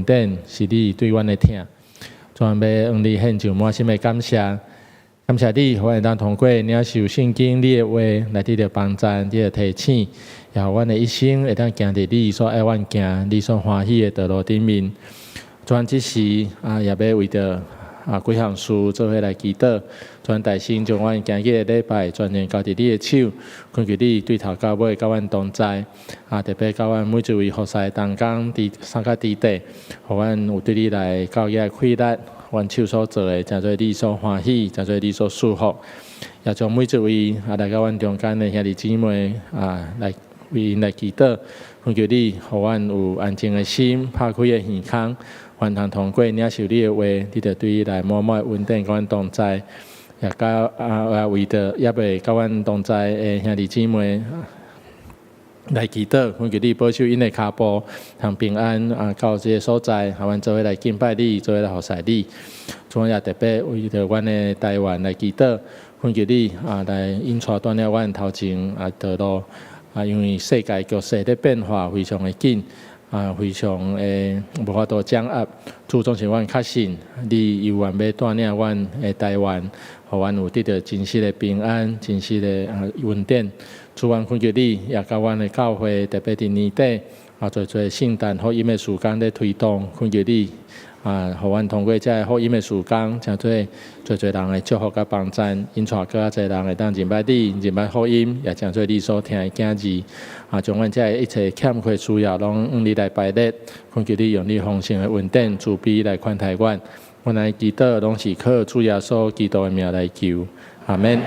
恩典，是你對阮的疼。主，阮欲向你獻上滿心的感謝，感謝你，予阮會當通過領受聖經你的話來得著幫贊，得著提醒，也予阮的一生會當行佇你所愛阮行、你所歡喜的道路頂面。主，阮這時啊，也欲為著啊幾項事做伙來祈禱。主，阮代先將阮今日的禮拜全然交佇你的手，懇求你對頭到尾佮阮同在。啊，特別佮阮每一位服侍同工佇三甲佇底，予阮有對你來教業氣力，阮手所做的，成做你所歡喜，成做你所祝福。也將每一位啊來到阮中間的兄弟姊妹啊，來為𪜶來祈禱，懇求你，予阮有安靜的心，拍開的耳孔，阮通通過領受你的話，你就對伊來滿滿的恩典，佮阮同在。也佮啊為著猶未佮阮同在的兄弟姊妹來祈禱，懇求你保守𪜶的跤步，通平安啊到這个所在，予阮做伙來敬拜你，做伙來服侍你。主也特別為著阮的台灣來祈禱，懇求你啊來引帶帶領阮頭前啊道路啊，因為世界局勢咧變化非常的緊啊，非常的無法度掌握。主總是阮確信，你猶原欲帶領阮的台灣，予阮有得著真實的平安、真實的啊恩典。主，阮懇求你，也佮阮的教會，特別佇年底啊，濟濟聖誕福音的事工咧推動，懇求你啊，予阮通過這个福音的事工，成做濟濟人的祝福佮幫贊，引帶閣較濟人會當認捌你，認捌福音，也成做你所疼的囝兒。啊，將阮這个一切欠缺需要，攏向你來排列，懇求你用你豐盛的恩典慈悲來寬待阮。阮來祈禱，攏是靠主耶穌基督的名來求，阿們。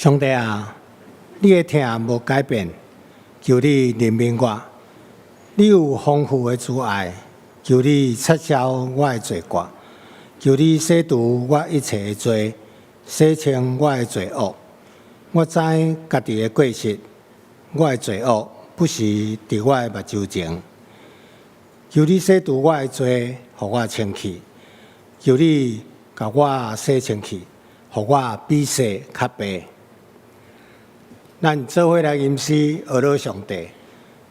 上帝啊，你的疼無改變，求你憐憫我。你有豐富的慈愛，求你擦消我的罪過，求你洗除我一切的罪，洗清我的罪惡。我知家己的過失，我的罪惡不時佇我的目睭前。求你洗除我的罪，予我清氣。求你共我洗清氣，予我比雪較白。咱做伙來吟詩，呵咾上帝。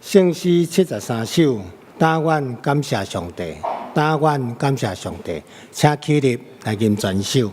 聖詩73首，但願感謝上帝，但願感謝上帝，請起立來吟全首。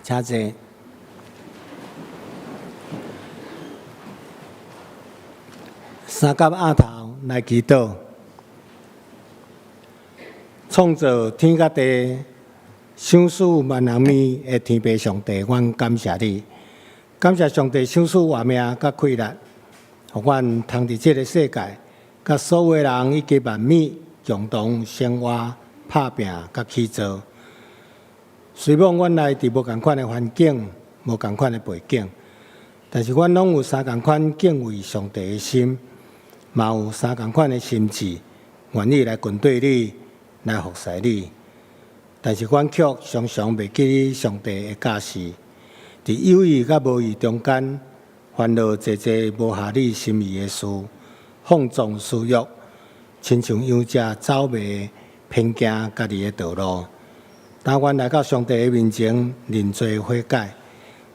請坐。三佮阿頭來祈禱，創造天佮地，賞賜萬人物的天父上帝，阮感謝你，感謝上帝賞賜活命佮氣力，予阮通佇這个世界，佮所有的人以及萬物共同生活、拍拚佮起造。雖罔阮來佇無仝款的環境、無仝款的背景，但是阮攏有相仝款敬畏上帝的心，嘛有相仝款的心志，願意來跟隨你，來服侍你。但是阮卻常常袂記得上帝的教示，佇有意佮無意中間，犯了濟濟無合你心意的事，放縱私欲，親像羊隻走迷偏行家己的道路。但阮來到上帝的面前認罪悔改，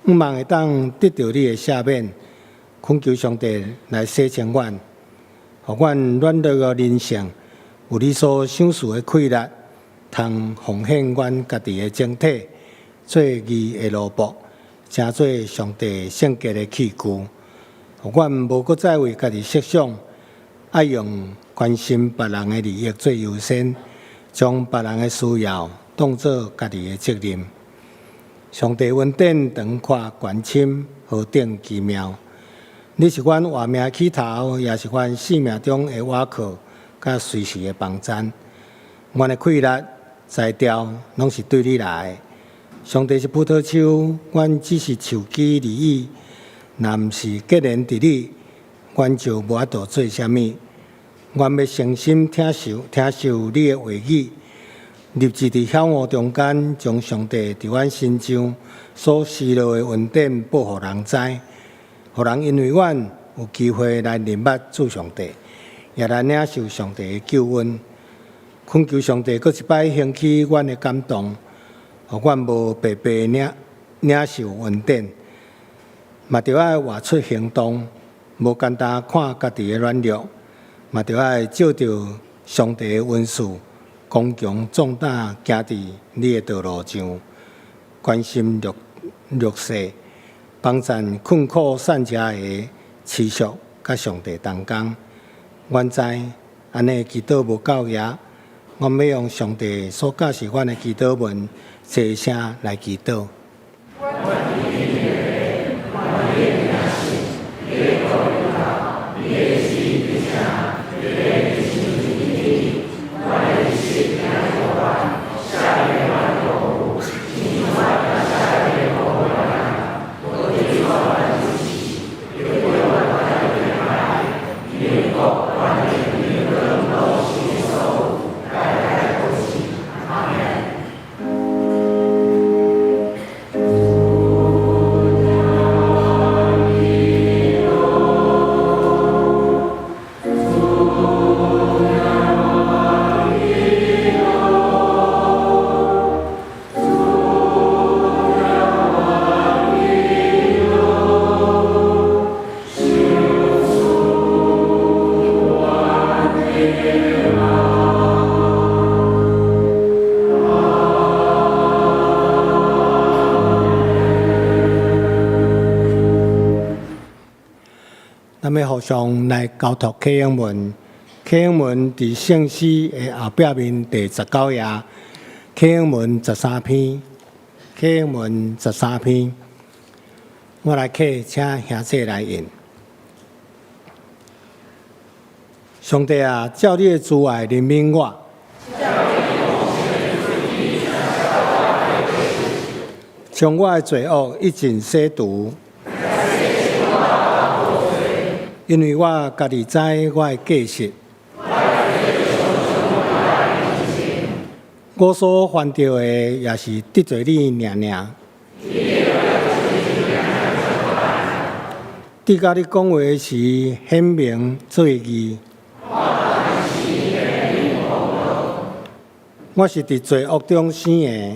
向望會當得著你的赦免，懇求上帝來洗清阮，予阮軟弱的靈性有你所賞賜的氣力，通奉獻阮家己的整體，做義的奴僕，成做上帝聖潔的器具，予阮無閣再為家己設想，愛用關心別人的利益做優先，將別人的需要當做家己的責任。上帝恩典長闊懸深，何等奇妙！你是阮活命起頭，也是阮生命中的倚靠，佮隨時的幫贊。阮的氣力、才調，攏是對你來的。上帝是葡萄樹，阮只是樹枝而已。若毋是結連佇你，阮就無法度做啥物。阮欲誠心聽受你的話語，立志佇曉霧中間，將上帝佇阮身上所施落的恩典報予人知，予人因為阮有機會來認捌主上帝，也來領受上帝的救恩。懇求上帝閣一擺興起阮的感動，予阮無白白領受恩典，嘛著愛活出行動，無干焦看家己的軟弱，嘛著愛藉著上帝的恩賜，剛強壯膽行佇你的道路上，關心弱勢，幫贊困苦散者的持續佮上帝同工。阮知按呢祈禱無夠額，阮欲用上帝所教示阮的祈禱文，齊聲來祈禱。咱欲互相來交託啟應文，啟應文佇聖詩的後壁面第十九頁，啟應文十三篇，啟應文十三篇，我來啟，請兄弟來引。上帝啊，照你的慈愛憐憫我，將我的罪惡一盡洗除。因為我家己知我的過失，我所犯著的也是得罪你爾爾。佇佮你講話時顯明做義。我是佇罪惡中生的。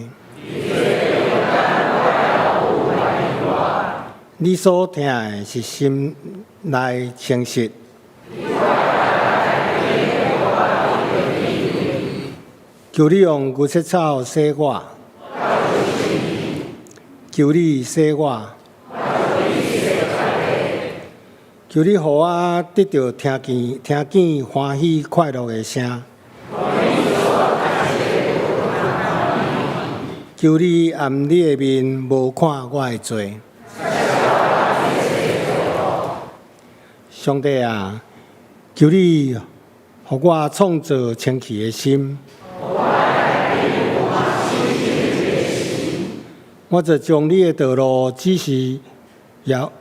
你所聽的是心內誠實。求你用牛舌草洗我，求你洗我，求你予我得著聽見歡喜快樂的聲。求你掩你的面，無看我的罪。上帝啊，求你予我創造清氣的心，我就將你的道路指示予有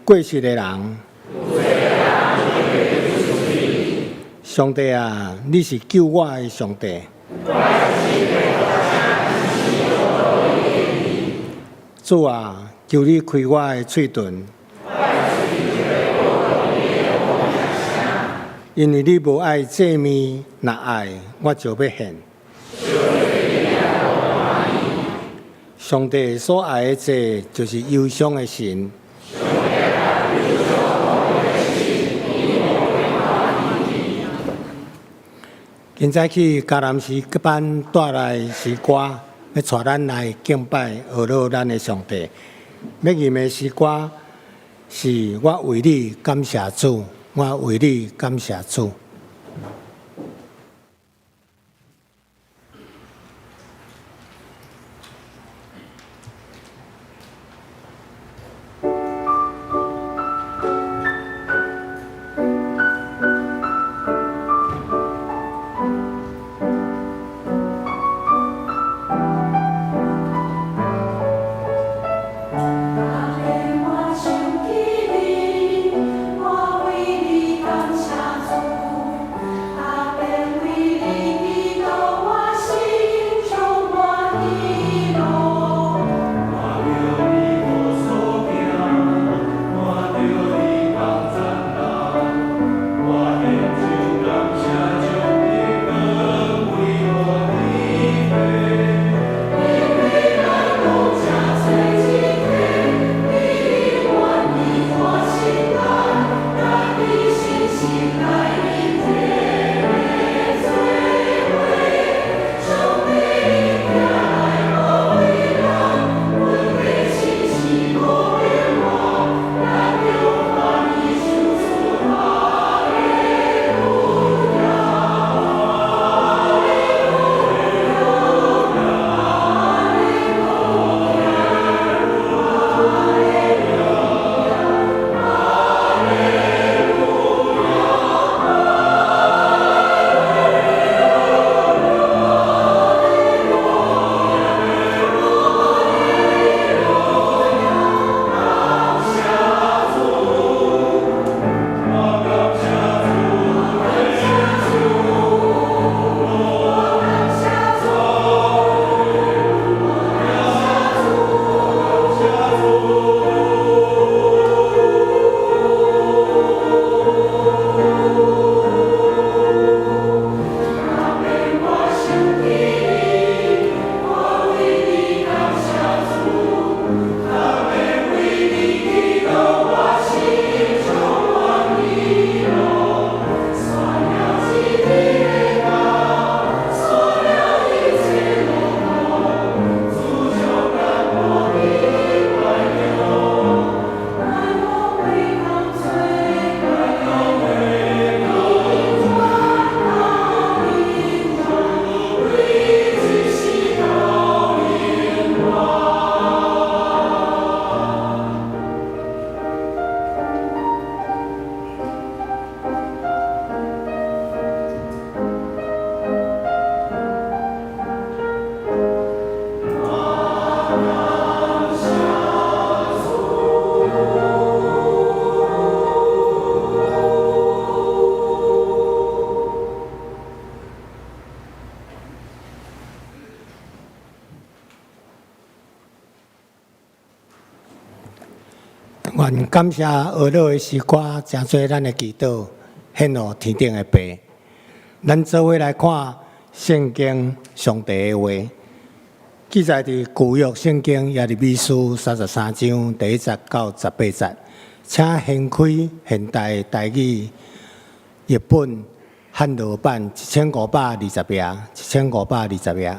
過失的人。上帝啊，你是救我的上帝。主啊，求你開我的喙唇。因為你無愛祭物，若愛我就欲獻。上帝所愛的祭，就是憂傷的心。今早起迦南詩班帶來詩歌，欲帶咱來敬拜、呵咾咱的上帝。欲吟的詩歌是我為你感謝主，我為你感謝主。願感謝呵咾的詩歌，成做咱的祈禱，獻予天頂的父。咱做伙來看聖經上帝的話，記載佇舊約聖經耶利米書33章第1節到18節，請掀開現代台語譯本漢羅版1520頁，1520頁。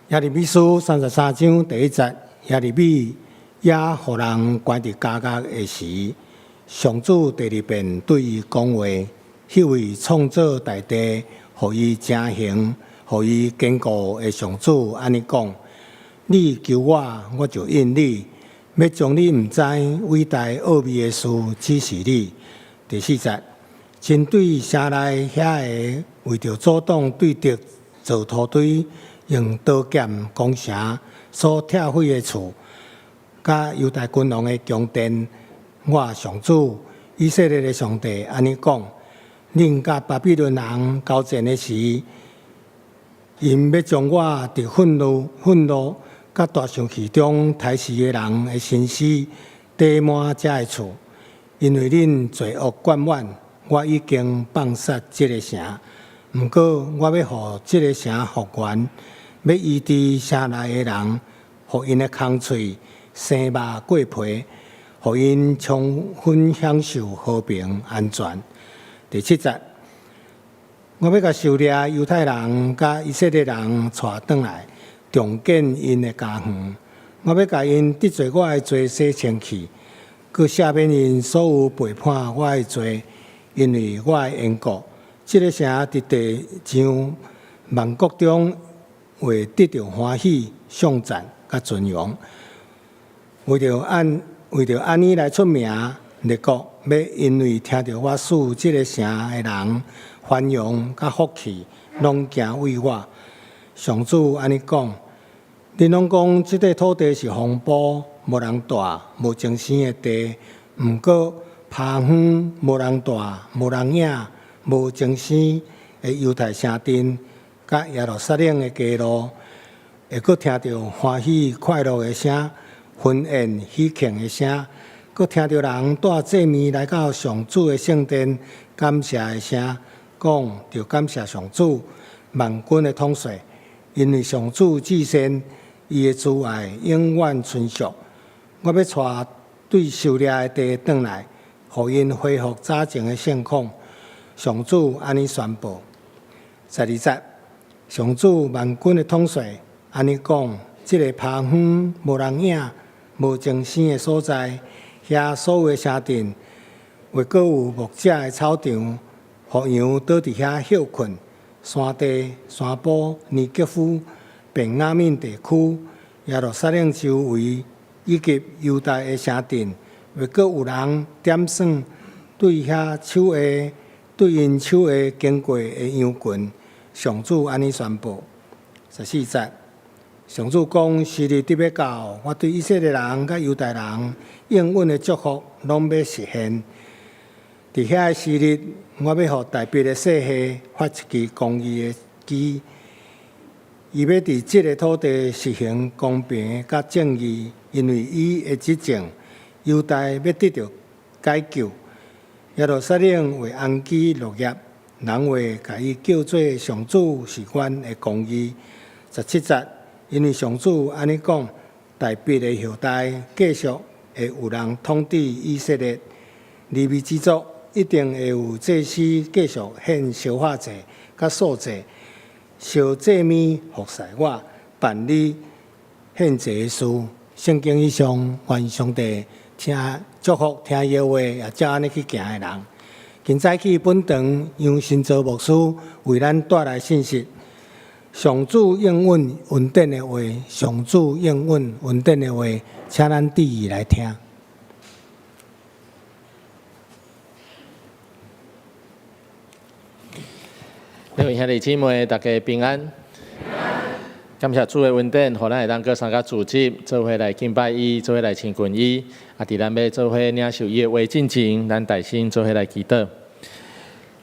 耶利米書33章第1節，耶利米猶予人關佇監獄的時，上主第二遍對伊講話。彼位創造大地、予伊成形、予伊堅固的上主按呢講：你求我，我就應你；欲將你毋知偉大奧秘的事指示你。第4節，針對城內遐个為著阻擋對敵造土堆，用刀劍攻城所拆毀的厝，佮猶大君王的宮殿，我上主以色列的上帝按呢講：恁佮巴比倫人交戰的時，𪜶欲將我佇憤怒、憤怒佮佮大受氣中刣死的人的身屍缀滿這个厝，因為恁罪惡貫滿，我已經放殺這个城。毋過我欲予這个城復原，欲醫治城內的人，予𪜶的空喙生肉過皮，予𪜶充分享受和平安全。第七節，我欲共受掠猶太人佮以色列人帶轉來，重建𪜶的家園。我欲共𪜶得罪我的罪洗清去，閣赦免𪜶所有背叛我的罪，因為我的緣故。這个城佇地上萬國中會得著歡喜、頌讚佮尊榮。為著按呢來出名，列國欲因為聽著我賜這个城的人繁榮佮福氣，攏驚畏我。上主按呢講：恁攏講這塊土地是荒埔，無人蹛、無精生的地。毋過，拋荒、無人蹛、無人影、無精生的猶太城鎮，佮耶路撒冷的街路，會閣聽著歡喜快樂的聲，婚宴喜慶的聲，閣聽著人帶祭物來到上主的聖殿感謝的聲，講著感謝上主萬軍的統帥，因為上主至善，伊的慈愛永遠存續。我欲帶對受掠的地轉來，予𪜶恢復早前的盛況。上主按呢宣布。十二節，上主萬軍的統帥按呢講：這个拋荒、無人影、無精生的所在，遐所有的城鎮，會閣有牧者的草場，予羊倒佇遐歇睏。山地、山坡、尼格夫、便雅憫地區、耶路撒冷周圍，以及猶大的城鎮，會閣有人點算對𪜶手下經過的羊群。上主按呢宣布。十四節，上主講：時日得欲到，我對以色列人佮猶大人應允的祝福，攏欲實現。佇遐个時日，我欲予大衛的世系發一支公義的枝，伊欲佇這个土地實行公平佮正義，因為伊的執政，猶大欲得著解救，耶路撒冷會安居樂業，人會共伊叫做上主是阮的公義。十七節，因為上主按呢講，大衛的後代繼續會有人統治以色列，利未支族一定會有祭司繼續獻燒化祭、佮素祭，燒祭物服侍我，辦理獻祭的事。聖經以上，願上帝聽祝福聽伊的話，也照按呢去行的人。今早起本堂楊新洲牧師為咱帶來信息。上主應允恩典的話，上主應允恩典的話，請咱注意來聽。各位兄弟姊妹，大家平安。感謝主的恩典，予咱會當閣三個組織，做伙來敬拜伊，做伙來親近伊。啊，佇咱欲做伙領受伊的話進前，咱大聲做伙來祈禱。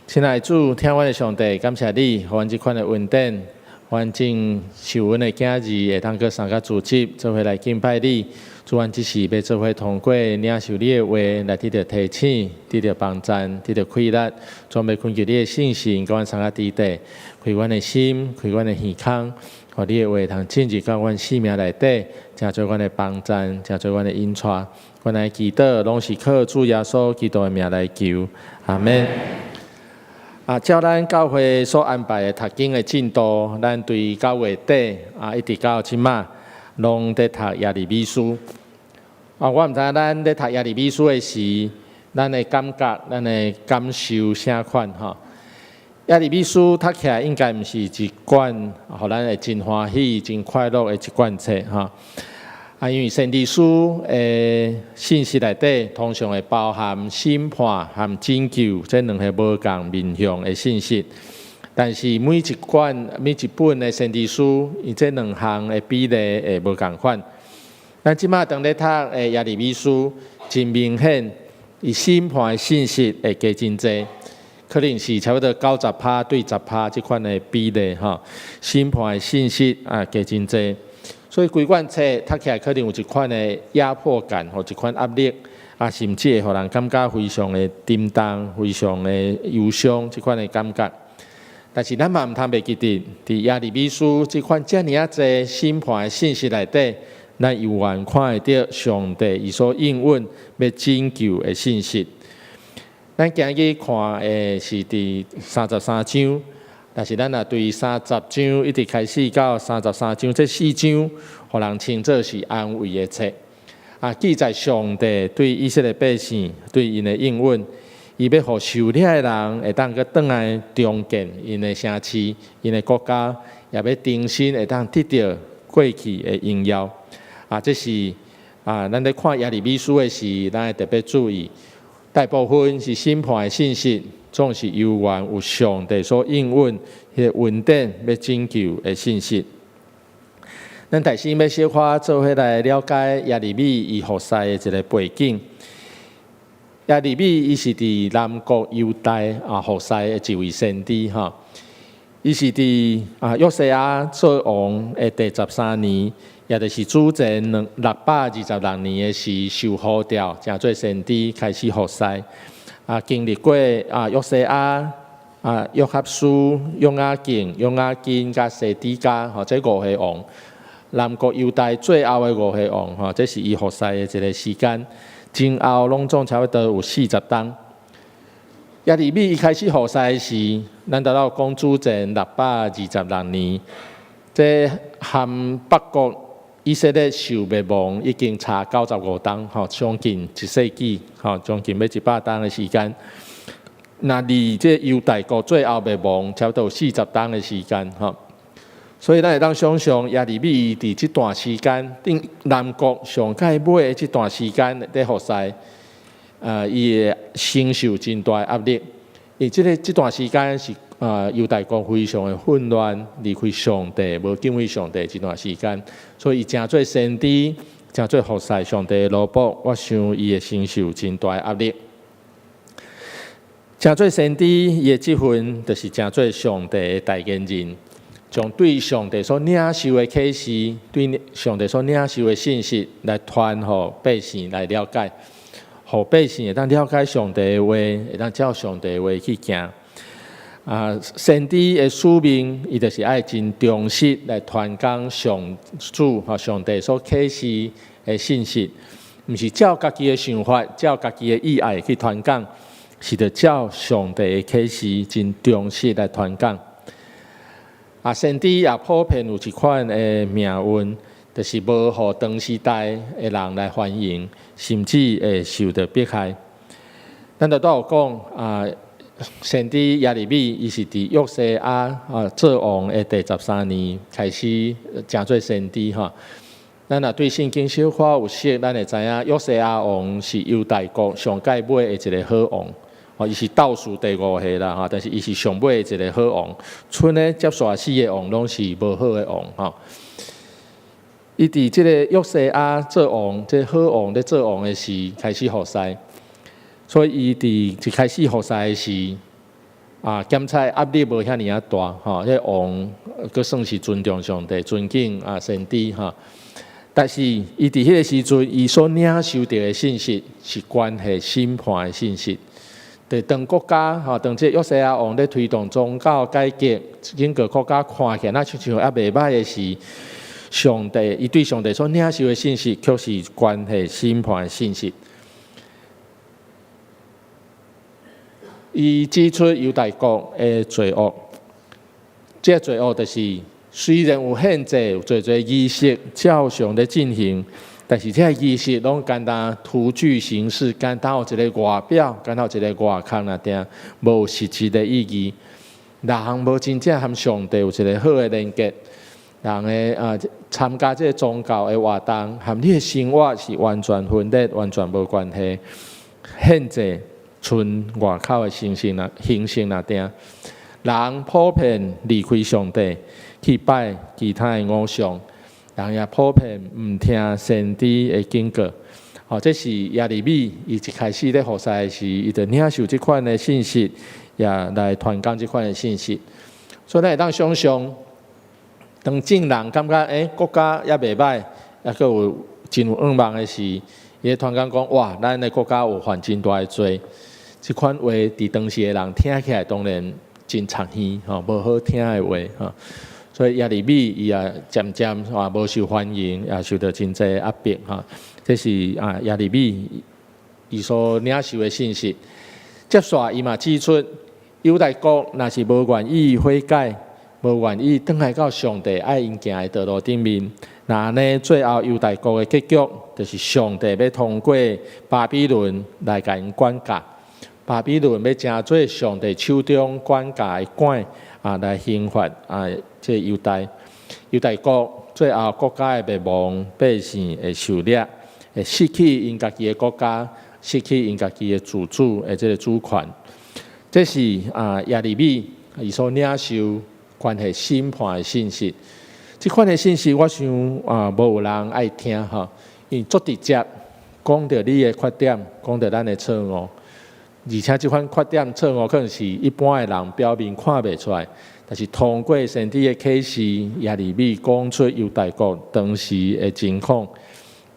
親愛的主，疼阮的上帝，感謝你，予阮這款的恩典，阮正受阮的囝兒會當閣三個組織，做伙來敬拜你。主，阮這時欲做伙通過領受你的話，來得著提醒，得著幫贊，得著氣力，準備懇求你的聖神，佮阮三個佇底，開阮的心，開阮的耳孔，予你的話通進入到阮生命內底，成做阮的幫贊，成做阮的引帶。阮來祈禱，攏是靠主耶穌基督的名來求，阿們。啊，照咱教會所安排的讀經的進度，咱對9月底啊，一直到這馬，攏佇讀耶利米書。啊，我毋知影咱咧讀耶利米書的時，咱的感覺、咱的感受啥款吼？耶利米書讀起來應該毋是一卷，予咱會真歡喜、真快樂的一卷冊吼。啊，因為先知書的信息內底，通常會包含審判和拯救這兩个無仝面向的信息。但是每一卷、每一本的先知書，伊這兩項的比例會無仝款。咱這馬當咧讀的耶利米書，真明顯，伊審判的信息會加真濟，可能是差不多90趴對10趴這款的比例吼。審判的信息啊加真濟。所以規卷冊讀起來可能有一款的壓迫感，或一款壓力，啊，甚至會予人感覺非常的沉重、非常的憂傷，這款的感覺。但是咱嘛毋通袂記得，佇耶利米書這款遮爾仔濟審判的信息內底，咱猶原看會著上帝伊所應允欲拯救的信息。咱今日看的是佇三十三章，但是咱若對三十章一直開始到三十三章這四章，予人稱做是安慰的冊。啊，記載上帝對以色列百姓對𪜶的應允，伊欲予受掠的人會當閣轉來重建𪜶的城市、𪜶的國家，也欲重新會當得著過去的榮耀。啊，這是啊，咱咧看耶利米書的時，咱會特別注意，大部分是審判的信息，總是猶原有上帝所應允彼個恩典欲拯救的信息。咱首先欲小可做伙來了解耶利米伊服侍的一個背景。耶利米伊是佇南國猶大啊服侍的一位先知吼，伊是佇啊約西亞做王的第十三年，也就是主前626年的時，受呼召，成做先知開始服侍。啊，經歷過啊約西亞、啊約哈斯、約雅敬、約雅斤佮西底家，吼，這五个王，南國猶大最後的五个王，吼，這是伊服侍的一個時間。前後攏總差不多有40冬。耶利米伊開始服侍時，咱拄有講主前六百二十六年，這和北國以色列受滅亡已經差95冬，吼，將近一世紀，吼，將近欲100冬的時間。若離這猶大國最後滅亡，差不多有四十冬的時間，吼。所以咱會當想像耶利米伊佇這段時間，佇南國上蓋尾的這段時間咧服侍，伊會承受真大的壓力。因為這個這段時間是猶大國非常的混亂，離開上帝，無敬畏上帝這段時間，所以伊成做先知，成做服侍上帝的奴僕，我想伊會承受真大的壓力。成做先知，伊的職分就是成做上帝的代言人，將對上帝所領受的啟示，對上帝所領受的信息來傳予百姓來了解，予百姓會當了解上帝的話，會當照上帝的話去行。啊，先知的使命，伊就是愛真忠實來傳講上主和上帝所啟示的信息，毋是照家己的想法、照家己的意愛去傳講，是著照上帝的啟示真忠實來傳講。啊，先知也普遍有一款的命運，就是無予當時代的人來歡迎，甚至會受著迫害。咱拄有講啊，先知耶利米伊是佇約西亞啊做王的第十三年開始成做先知吼。咱若對聖經小可有熟，咱會知影約西亞王是猶大國上蓋尾的一個好王。哦，伊是倒數第五個啦，吼，但是伊是上尾的一個好王。賰咧接續四個王攏是無好的王，吼。伊佇這個約西亞做王，這個好王咧做王的時開始服侍，所以伊佇一開始服侍的時，啊，檢查壓力無遐爾仔大，吼，這個王閣算是尊重上帝、尊敬啊先知，吼。但是伊佇彼個時陣，伊所領受著的信息是關係審判的信息。佇當國家吼，當這個約西亞王咧推動宗教改革，整個國家看起來若親像猶袂䆀的時，上帝伊對上帝所領受的信息，卻是關係審判的信息。伊指出猶大國的罪惡，這個罪惡就是雖然有獻祭，有濟濟儀式照常咧進行，但是這個儀式攏干焦徒具形式，干焦有一個外表，干焦有一個外殼爾定，無實質的意義。人無真正和上帝有一個好的連結，人的啊參加這個宗教的活動，和你的生活是完全分裂，完全無關係。獻祭賰外口的形式爾，形式爾定，人普遍離開上帝去拜其他的偶像，人也普遍毋聽先知的警告。哦，這是耶利米伊一開始咧服侍時，伊就領受這款的信息，也來傳講這款的信息。所以咱會當想像，當眾人感覺國家猶袂䆀，猶閣有真有向望的時，伊突然間講哇，咱的國家有犯真大的罪。這款話佇當時的人聽起來當然真刺耳吼，無好聽的話吼。所以耶利米伊也漸漸啊無受歡迎，也受著真濟壓迫吼。這是啊耶利米伊所領受的信息。接續伊嘛指出，猶大國若是無願意悔改，無願意轉來到上帝愛𪜶行的道路頂面，若按呢最後猶大國的結局，就是上帝欲通過巴比倫來共𪜶管教。巴比倫欲成做上帝手中管教的管啊，來刑罰啊，這猶大猶大國最後國家的滅亡，百姓會受掠，會失去𪜶家己的國家，失去𪜶家己的自主的這个主權。這是啊耶利米伊所領受關係審判的信息。這款的信息，我想啊，無有人愛聽吼，因為足直接講著你的缺點，講著咱的錯誤。而且這款缺點錯誤可能是一般的人表面看袂出來，但是通過先知的啟示，耶利米講出猶大國當時的情況，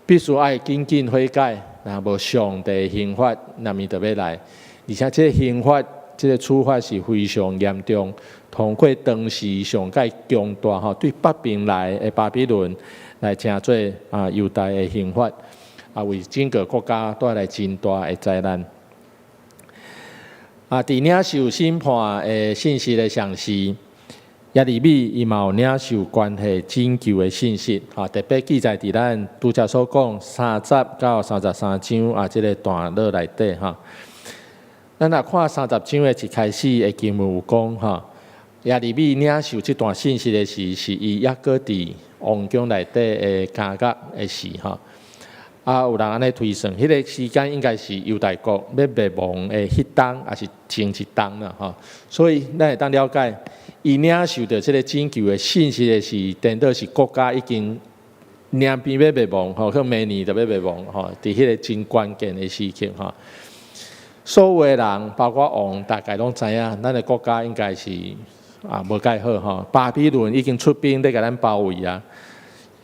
必須愛緊緊悔改，若無上帝刑罰，若物就欲來。而且這个刑罰，這个處罰是非常嚴重，通過當時上蓋強大吼，對北邊來的巴比倫來成做啊猶大的刑罰，啊為整個國家帶來真大的災難。啊！佇領受審判的信息的同時，耶利米伊嘛有領受關係拯救的信息，哈，特別記載佇咱拄才所講30到33章啊，這个段落內底哈。咱若看三十章的一開始的經文有講哈，耶利米領受這段信息的時，是伊猶閣佇王宮內底的監獄的時哈。啊，有人按呢推算，彼个時間應該是猶大國欲滅亡的彼冬，抑是前一冬啦吼。所以咱會當了解，伊領受著這个拯救的信息的時，顛倒是國家已經兩邊欲滅亡吼，可能明年就欲滅亡吼，佇彼个真關鍵的時刻吼。所有的人，包括王，大概攏知影，咱的國家應該是啊無蓋好吼。巴比倫已經出兵欲共咱包圍啊。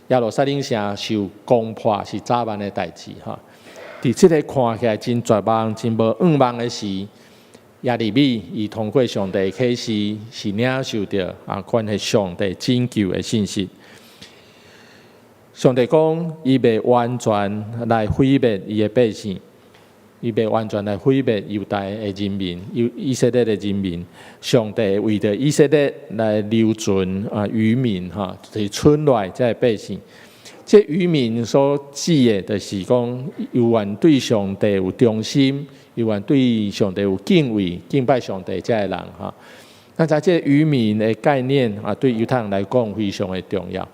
耶路撒冷城受攻破是早晚的代誌吼。佇這个看起來真絕望、真無向望的時，耶利米伊通過上帝啟示，是領受著啊關係上帝拯救的信息。上帝講，伊袂完全來毀滅伊的百姓，伊袂完全來毀滅猶大的人民、猶以色列的人民。上帝為著以色列來留存啊餘民哈，就是賰落來這个百姓。這餘民所指的，就是講猶原對上帝有忠心，猶原對上帝有敬畏、敬拜上帝這个人哈。那在這餘民的概念啊，對猶太人來講非常的重要。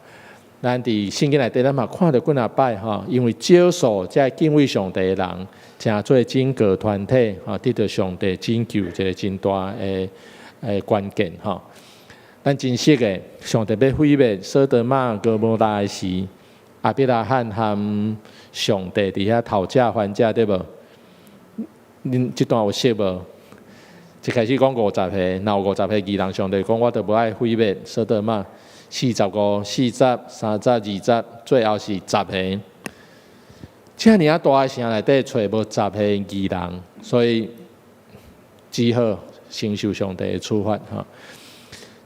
咱佇聖經內底，咱嘛看著幾若擺吼，因為少數這敬畏上帝的人，成做整個團體吼，得著上帝拯救一个真大的關鍵吼。咱真熟的，上帝欲毀滅所多瑪、蛾摩拉的時，亞伯拉罕和上帝佇遐討價還價，對無？恁這段有熟無？一開始講五十個，若有五十個義人，上帝講我就無愛毀滅所多瑪。45、40、30、20，最後是十個。遮爾仔大的城內底揣無十個義人，所以只好承受上帝的處罰吼。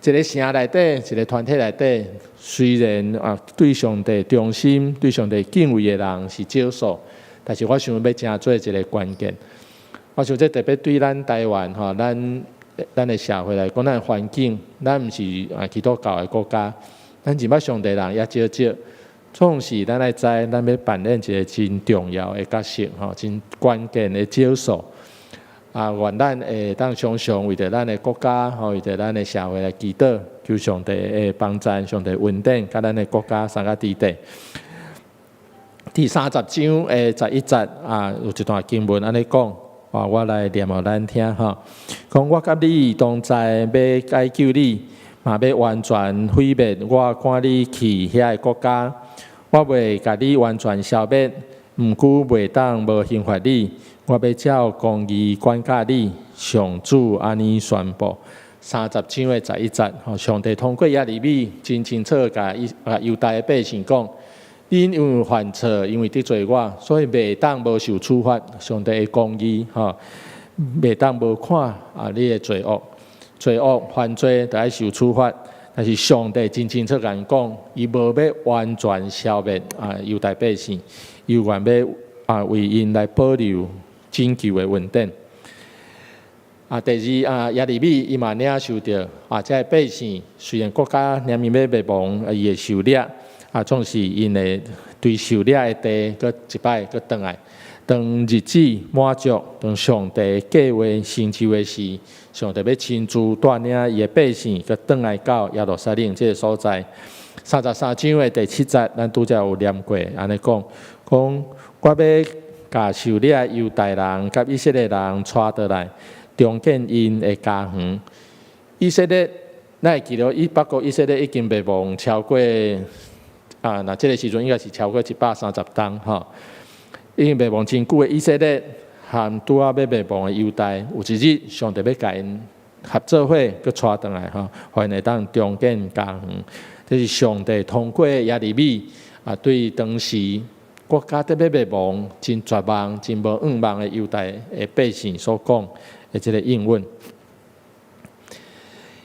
一个城內底，一个團體內底，雖然啊對上帝忠心、對上帝敬畏的人是少數，但是我想欲成做一个關鍵。我想這特別對咱台灣吼，咱的社會來講，咱的環境，咱毋是啊基督教的國家，咱認捌上帝人也少少。總是咱愛知，咱欲扮演一个真重要的角色吼，真關鍵的少數。啊，願咱會當常常為著咱的國家吼，為著咱的社會來祈禱，求上帝的幫助，上帝恩典，佮咱的國家三個地底。第三十章的11節啊，有一段經文按呢講，啊，我來念予咱聽吼。講我佮你同在，欲解救你，嘛欲完全毀滅我趕你去遐个國家。我袂共你完全消滅，毋過袂當無刑罰你。我欲照公義管教你，上主按呢宣布。30章的11節，吼，上帝通過耶利米真清楚共伊啊猶大的百姓講：恁因為犯錯，因為得罪我，所以袂當無受處罰。上帝的公義，吼，袂當無看啊你的罪惡，罪惡犯罪著愛受處罰。但是上帝真清楚共𪜶講，伊無欲完全消滅啊猶大百姓，猶原欲啊為𪜶來保留拯救的恩典。啊，第二啊，耶利米伊嘛領受著啊，這个百姓雖然國家連綿欲滅亡，伊會受掠，啊，總是𪜶會對受掠的地，閣一擺閣轉來。當日子滿足，當上帝計劃成就的時，上帝欲親自帶領伊的百姓，閣轉來到耶路撒冷這个所在。33章的第7節，咱拄才有念過，按呢講，講我欲共受掠猶大人佮以色列人帶倒來，重建𪜶的家園。以色列，咱會記得以北國以色列已經滅亡超過啊，若這个時陣應該是超過130冬吼。已經滅亡真久的以色列，和拄仔欲滅亡的猶大，有一日上帝欲共𪜶合做伙，閣帶轉來吼，予𪜶會當重建家園。這是上帝通過耶利米啊，對當時國家欲滅亡、真絕望、真無向望的猶大的百姓所講的這个應允。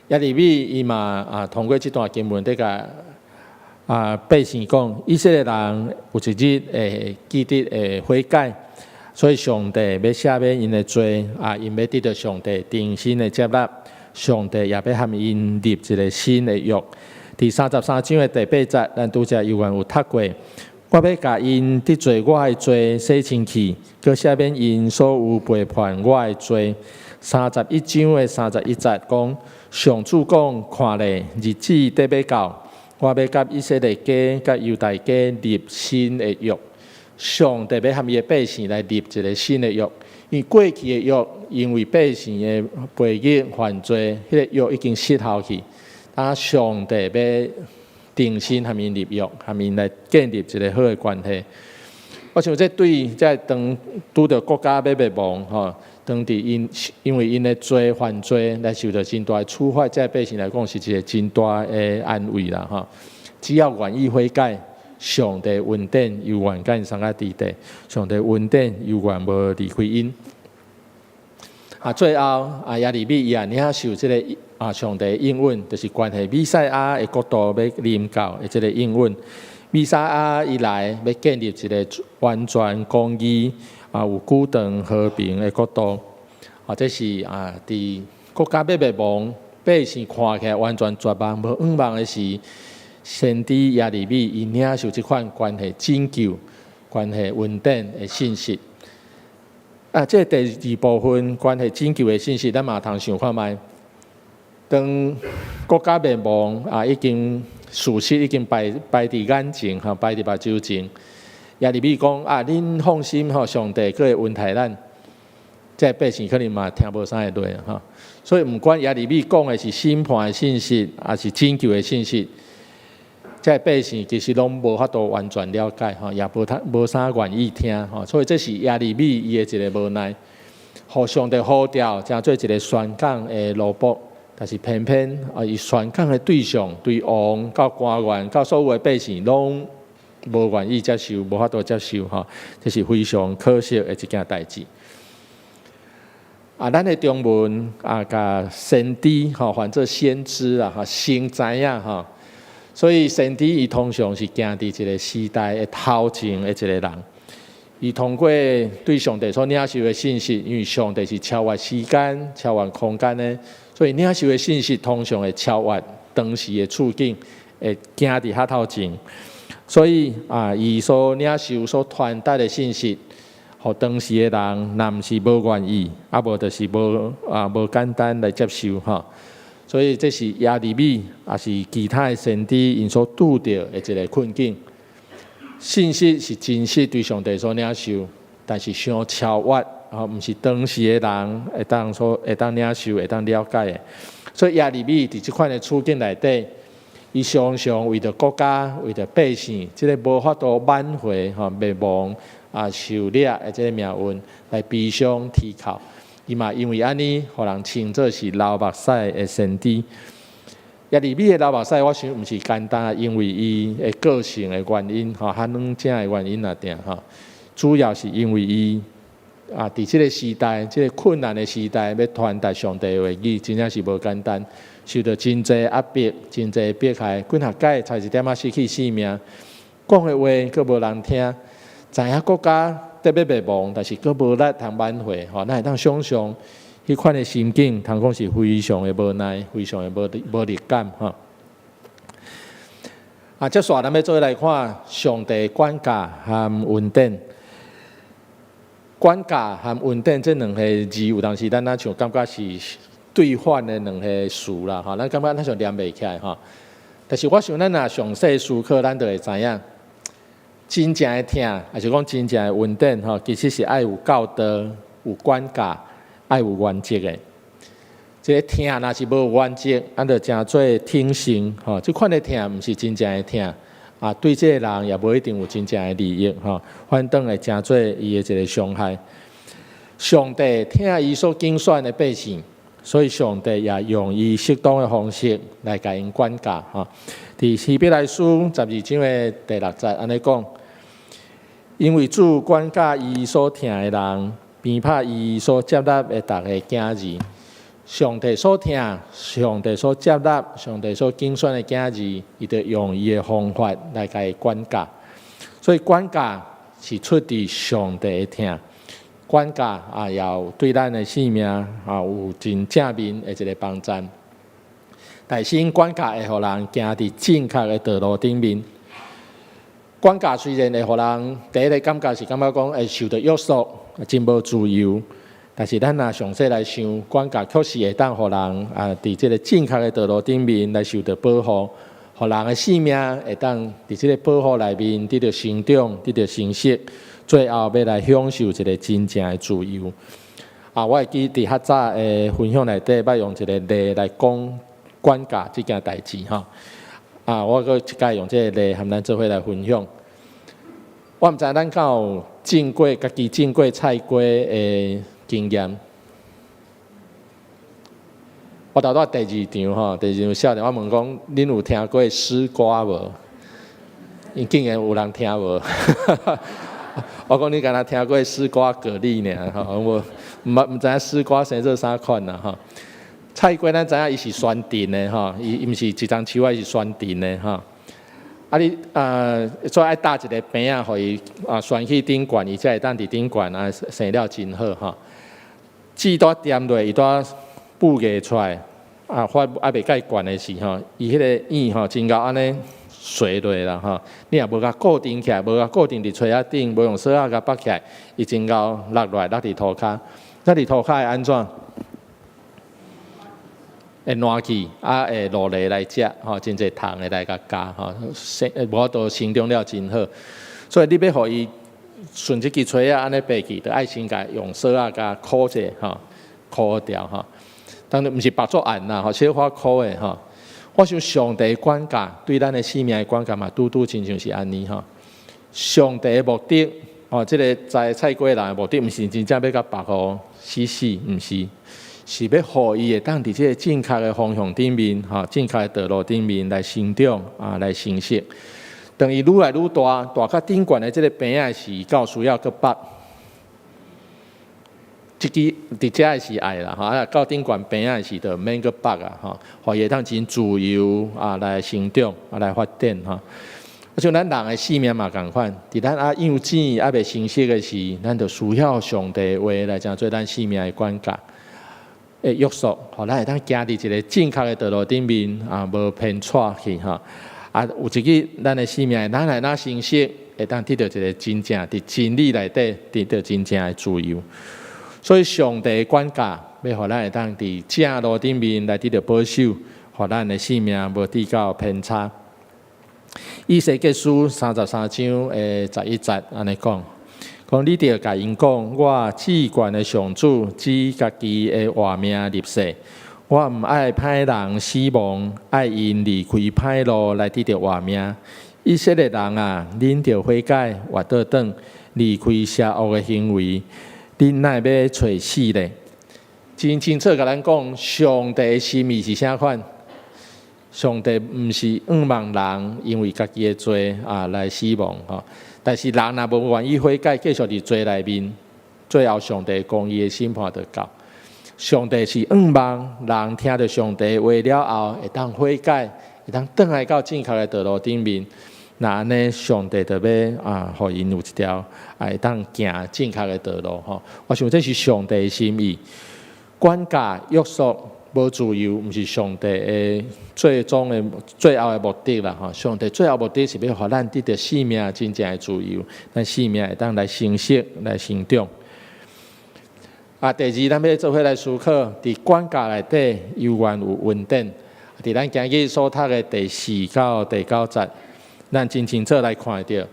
耶利米伊嘛啊，通過這段經文佇共啊百姓講，以色列人有一日會記得會悔改，所以上帝欲赦免𪜶的罪啊，𪜶欲得著上帝重新的接納，上帝也欲和𪜶立一个新的約。佇33章的第8節，咱拄才猶原有讀過，我欲共𪜶得罪我的罪洗清去，閣赦免𪜶所有背叛我的罪。31章的31節講，上主講，看咧，日子佇欲到，我欲佮以色列家、佮猶大家立新的約。上帝欲和伊的百姓來立一个新的約，因為過去的約，因為百姓的背逆犯罪，彼个約已經失效去。啊，上帝欲重新和𪜶立約，和𪜶來建立一个好的關係。我想這對這當拄著國家欲滅亡吼，當佇𪜶因為𪜶的罪犯罪來受著真大的處罰，這百姓來講是一个真大的安慰啦吼。只要願意悔改，上帝恩典猶原共𪜶相佮佇底，上帝恩典猶原無離開𪜶。啊，最後啊，耶利米伊也領受這个啊，上帝應允，就是關係彌賽亞的國度欲臨到的這个應允。彌賽亞伊來欲建立一个完全公義啊，有久長和平的國度。啊，這是啊，佇國家欲滅亡，百姓看起來完全絕望、無向望的時，先知耶利米伊領受這款關係拯救、關係恩典的信息。啊，這個第二部分關係拯救的信息，咱嘛通想看覓。當國家滅亡啊，已經事實已經擺擺佇眼前，吼，擺佇目睭前。耶利米講啊，恁放心吼，上帝閣會恩待咱。這百姓可能嘛聽無啥會落吼。所以毋管耶利米講的是審判的信息，抑是拯救的信息，這百姓其實攏無法度完全了解吼，也無他無啥願意聽吼。所以這是耶利米伊的一个無奈，予上帝呼召，成做一个宣講的奴僕。但是偏偏啊，伊宣講的對象，對王到官員到所有的百姓，攏無願意接受，無法度接受吼，這是非常可惜的一件代誌。啊，咱的中文啊，共先知吼，翻做先知啦，吼，先知影吼，所以先知伊通常是行佇一个時代的頭前的一個人。伊通過對上帝所領受的信息，因為上帝是超越時間、超越空間的，所以領受的信息通常會超越當時的處境，會行佇較頭前。所以啊，伊所領受、所傳達的信息，予當時的人，若毋是無願意，啊無就是無啊無簡單來接受吼。所以這是耶利米，抑是其他的先知𪜶所拄著的一个困境。信息是真實對上帝所領受，但是傷超越，啊，毋是當時的人會當所會當領受、會當了解的。所以耶利米佇這款的處境內底，伊常常為著國家、為著百姓，這个無法度挽回吼滅亡啊受掠的這个命運來悲傷啼哭。伊嘛因為按呢，予人稱做是流目屎的先知。耶利米的流目屎，我想毋是簡單，因為伊的個性的原因，吼，較軟正的原因爾吼。主要是因為伊啊，佇這個時代，這個困難的時代，欲傳達上帝的話語，真正是無簡單，受著真濟壓迫，真濟迫害，幾若擺差一點仔失去性命，講的話閣無人聽，知影國家得欲滅亡，但是閣無力通挽回，吼，咱會當想像彼款的心境，通講是非常的無奈，非常的無力感，吼。啊，接紲咱欲做伙來看上帝管教和恩典。管教和恩典這兩個字，有當時咱若像感覺是對反的兩個詞啦，吼，咱感覺咱像連袂起來，吼。但是我想咱若詳細思考，咱就會知影，真正的疼，抑是講真正的恩典，吼，其實是愛有教導、有管教、愛有原則的。這个疼若是無原則，咱就成做疼性，吼，這款的疼毋是真正的疼，啊，對這个人也無一定有真正的利益，吼，反轉會成做伊的一個傷害。上帝疼伊所揀選的百姓，所以上帝也用伊適當的方式來共𪜶管教，吼。佇希伯來書12章的第六節按呢講：因為主管教伊所疼的人，鞭拍伊所接納的逐个囝兒。上帝所疼，上帝所接納，上帝所揀選的囝兒，伊就用伊的方法來共伊管教。所以管教是出自上帝的疼，管教啊，也有對咱的生命啊有真正面的一个幫贊。但是管教會予人行佇正確的道路頂面。管教雖然會予人第一个感覺是感覺講會受著約束，真無自由。但是咱若詳細來想，管教確實會當予人啊，佇這个正確的道路頂面來受著保護，予人的生命會當佇這个保護內面得著成長，得著成熟，最後欲來享受一个真正的自由。啊，我會記佇較早的分享內底，捌用一个例來講管教這件代誌吼。啊，我閣一擺用這个例和咱做伙來分享。我毋知咱敢有種過家己種過菜瓜的經驗。我頭拄仔第二場吼，第二場少年，我問講，恁有聽過絲瓜無？𪜶竟然有人聽無？我講你敢若聽過絲瓜蛤蜊爾吼，無？毋知影絲瓜生做啥款啦吼。菜瓜咱知影伊是懸藤的吼，伊毋是一叢樹仔，伊是懸藤的吼。啊你啊，煞愛搭一个棚仔，予伊啊懸去頂懸，伊才會當佇頂懸啊生了真好吼。籽拄恬落，伊拄哺芽出來，啊發猶未蓋懸的時吼，伊彼个葉吼真𠢕按呢垂落啦吼。你若無共固定起來，無共固定佇炊仔頂，無用索仔共綁起來，伊真𠢕落落來落佇塗跤。落佇塗跤會按怎？會爛去，啊會落螺來食，吼，真濟蟲會來共咬，吼，生無法度生長了真好。所以你欲予伊順這支炊仔按呢爬去，著愛先共用索仔共箍者，吼，箍牢吼。當然毋是縛足嚴啦，吼，小可箍的吼。我想上帝管教對咱的生命的管教嘛，拄拄親像是按呢吼。上帝的目的，吼，這个栽菜瓜人的目的，毋是真正欲共縛予死死，毋是。是欲予伊會當佇這个正確的方向頂面，吼，正確的道路頂面來成長啊，來成熟。當伊愈來愈大，大較頂懸的這个棚仔時，到需要閣縛。這支佇遮的是愛啦，吼，啊，到頂懸棚仔的時，就毋免閣縛啊，吼，予伊會當真自由啊來成長啊來發展吼。啊，像咱人的生命嘛仝款，佇咱猶幼稚猶未成熟的時，咱就需要上帝的話來成做咱生命的管教。的約束，予咱會當行佇一个正確的道路頂面啊，無偏岔去吼。啊，有一日咱的生命，咱來若成熟，會當得著一个真正佇真理內底得著真正的自由。所以上帝管教，欲予咱會當佇正路頂面來得著保守，予咱的生命無致到偏差。以西結書33章的11節按呢講。講你著共𪜶講，我至懸的上主指家己的活命立誓，我毋愛歹人死亡，愛𪜶離開歹路來得著活命。以色列人啊，恁著悔改，活倒轉，離開邪惡的行為，恁哪會欲揣死咧？真清楚共咱講，上帝的心意是啥款？上帝毋是向望人因為家己的罪啊來死亡吼，但是人若無願意悔改，繼續佇罪內面，最後上帝公義的審判就到。上帝是向望人聽著上帝話了後，會當悔改，會當轉來到正確的道路頂面。若按呢，上帝就欲啊，予𪜶有一條會當行正確的道路吼。我想這是上帝的心意，管教約束無自由，毋是上帝的最終的最後的目的啦吼。上帝最後目的是欲予咱得著生命真正的自由，咱生命會當來成熟、來成長。啊，第二，咱欲做伙來思考，佇管教內底猶原有恩典。佇咱今日所讀的第四到第九節，咱真清楚來看著，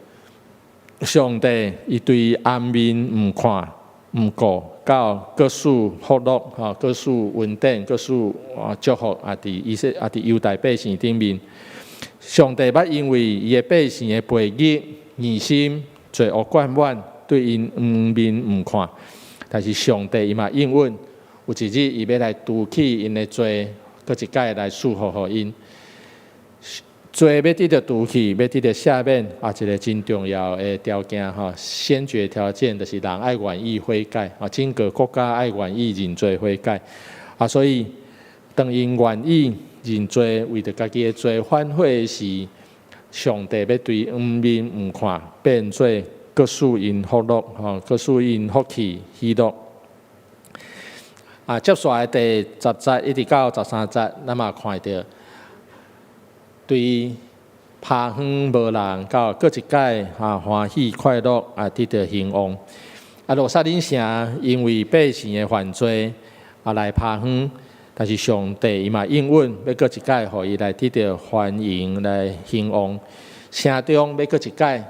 上帝伊對掩面毋看毋顧，到閣賜福樂吼，閣賜恩典，閣賜啊祝福啊，佇以色啊佇猶大百姓頂面。上帝捌因為伊的百姓的背逆、硬心、罪惡貫滿，對𪜶掩面毋看。但是上帝伊嘛應允，有一日伊欲來除去𪜶的罪，閣一擺來賜福予𪜶。罪欲得著除去，欲得著赦免，啊，一個真重要的條件吼，先決條件就是人愛願意悔改，啊，整個國家愛願意認罪悔改，啊，所以當𪜶願意認罪，為著家己的罪反悔時，上帝欲對掩面毋看，變做閣賜𪜶福樂，吼，閣賜𪜶福氣喜樂。啊，接紲來第十節一直到十三節，咱嘛看著對拍園無人到閣一擺啊歡喜快樂啊得著興旺。啊，耶路撒冷城因為百姓的犯罪啊來拍園，但是上帝伊嘛應允，欲閣一擺予伊來得著繁榮來興旺。城中欲閣一擺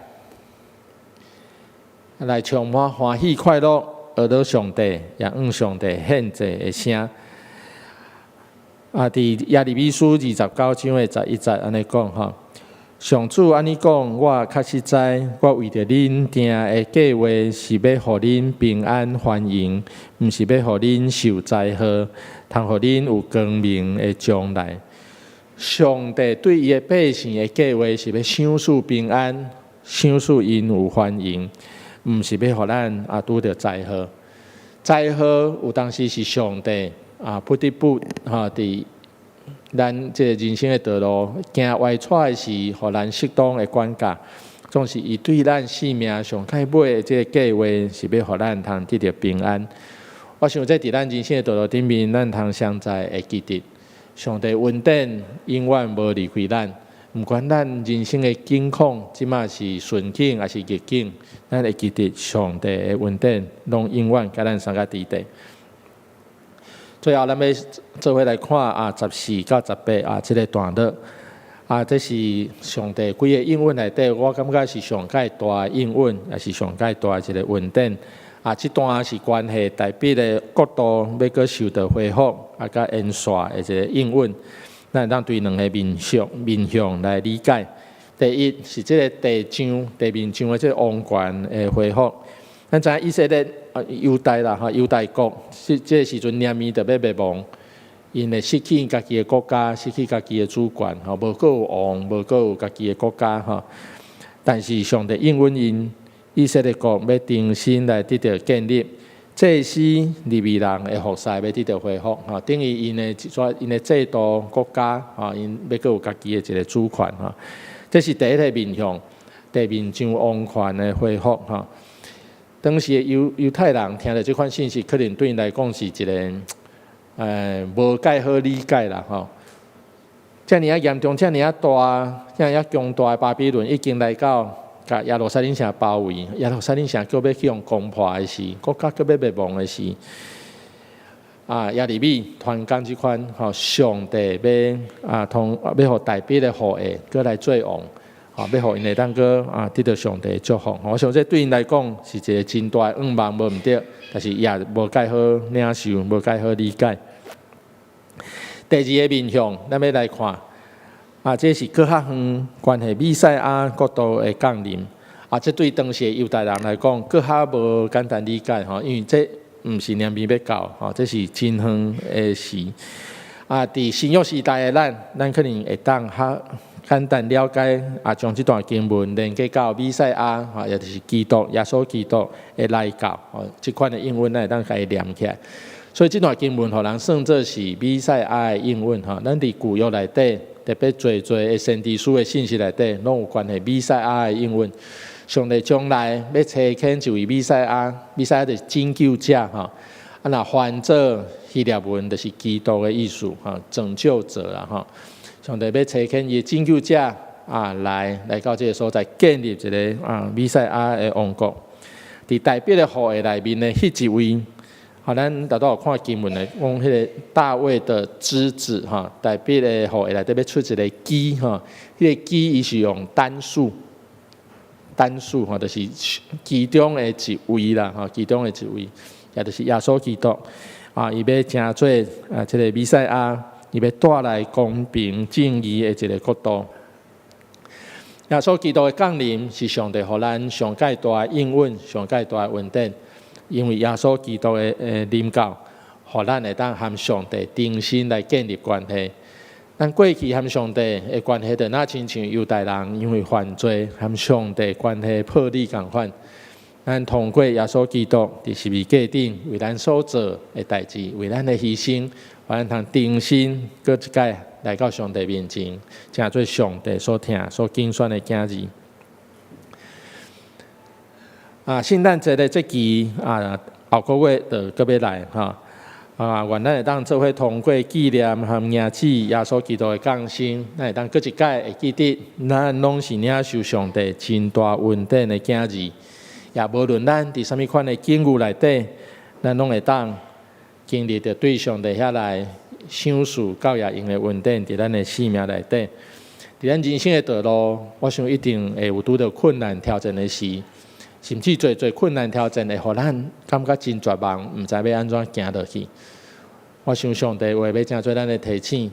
來充滿歡喜快樂，學到上帝，也向上帝獻祭的聲。啊，佇耶利米書二十九章的十一節按呢講吼，上主按呢講，我確實知，我為著恁定的計劃是欲予恁平安繁榮，毋是欲予恁受災禍，通予恁有光明的將來。上帝對伊的百姓的計劃是欲賞賜平安，賞賜𪜶有繁榮，毋是欲予咱啊拄著災禍。災禍有當時是上帝啊不得不哈佇咱這個人生的道路行歪趖的時，予咱適當的管教。總是伊對咱生命上蓋尾的這個計劃是欲予咱通得著平安。我想這佇咱人生的道路頂面，咱通常在會記得，上帝恩典永遠無離開咱。毋管咱人生的境況，這馬是順境抑是逆境，咱會記得上帝的恩典，攏永遠佮咱相佮佇底。最後，咱欲做伙來看啊，十四到十八啊，這個段落啊，這是上帝規個應允內底，我感覺是上蓋大的應允，也是上蓋大的一個恩典。啊，這段是關係大衛的國度欲閣受到恢復啊，佮延續的一個應允。咱會當對兩個面向面向來理解。第一是這個地上地面上的這個王權的恢復。咱知影以色列啊，猶大啦吼，猶大國，這這個時陣連綿著欲滅亡，𪜶會失去家己的國家，失去家己的主權，吼，無閣有王，無閣有家己的國家，吼。但是上帝應允𪜶，以色列國欲重新來得著建立，祭司利未人的服侍欲得著恢復，吼，等於𪜶的𪜶的制度國家，吼，𪜶欲閣有家己的一個主權，吼。這是第一個面向，地面上王權的恢復，吼。當時的猶猶太人聽著這款信息，可能對𪜶來講是一個，無蓋好理解啦，吼。遮爾仔嚴重，遮爾仔大，遮爾仔強大的巴比倫已經來到，共耶路撒冷城包圍，耶路撒冷城閣欲去予攻破的時，國家閣欲滅亡的時，啊，耶利米傳講這款吼，上帝欲啊，通欲予大衛的後裔閣來做王。啊，欲予𪜶會當閣啊得著上帝的祝福。我想這對𪜶來講是一個真大的願望，無毋對，但是也無蓋好領受，無蓋好理解。第二個面向，咱欲來看，啊，這是閣較遠關係彌賽亞國度的降臨。啊，這對當時的猶太人來講，閣較無簡單理解吼，因為這毋是年邊欲到，吼，這是真遠的時。啊，佇新約時代的咱，咱可能會當較簡單了解啊，將這段經文連結到彌賽亞，吼，也就是基督耶穌基督的來到，吼，這款的應允咱會當共伊連起來。所以這段經文予人算做是彌賽亞的應允，吼。咱佇舊約內底，特別濟濟的先知書的信息內底，攏有關係彌賽亞的應允。上帝將來欲差遣一位彌賽亞，彌賽亞就是拯救者，吼。啊，若翻做希臘文就是基督的意思，吼，拯救者啦，吼。上帝欲差遣伊的拯救者啊，來到這个所在，建立一个啊彌賽亞的王國。佇大衛的後裔內面的彼一位，吼，咱拄拄有看經文的，講彼个大衛的枝子，吼，大衛的後裔內底欲出一个基，吼，彼个基伊是用單數，單數吼，就是其中的一位啦，吼，其中的一位，也就是耶穌基督，啊，伊欲成做啊，這个彌賽亞。伊欲帶來公平正義的一个國度。耶穌基督的降臨是上帝予咱上蓋大的應允、上蓋大的恩典，因為耶穌基督的臨到，予咱會當和上帝重新來建立關係。咱過去和上帝的關係，就若親像猶太人因為犯罪和上帝關係破裂仝款。咱通過耶穌基督佇十字架頂為咱所做的代誌，為咱的犧牲，予咱通重新閣一擺來到上帝面前，成做上帝所疼、所揀選的囝兒。啊，聖誕節的節期啊，後個月就閣欲來吼。啊，願咱會當做伙通過紀念和迎接耶穌基督的降生，咱會當閣一擺會記得，咱攏是領受上帝真大恩典的囝兒。也無論咱佇啥物款的境遇內底，咱攏會當經歷著對上帝遐來賞賜教也用的恩典，佇咱的生命內底，佇咱人生的道路，我想一定會有拄著困難挑戰的時，甚至濟濟困難挑戰會予咱感覺真絕望，毋知欲按怎行落去。我想上帝話欲成做咱的提醒，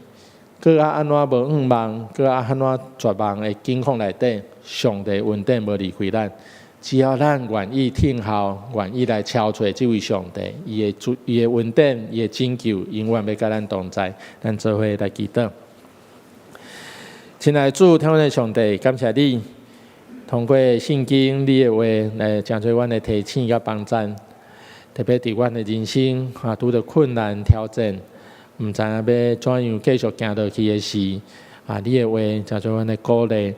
閣較按怎無向望，閣較按怎絕望的境況內底，上帝恩典無離開咱。只要咱願意聽候，願意來敲揣這位上帝，伊的主，伊的恩典，伊的拯救，永遠欲佮咱同在。咱做伙來祈禱。親愛的主，天父的上帝，感謝你通過聖經你的話來成做阮的提醒佮幫贊，特別佇阮的人生啊拄著困難挑戰，毋知影欲怎樣繼續行落去的時，啊，你的話成做阮的鼓勵。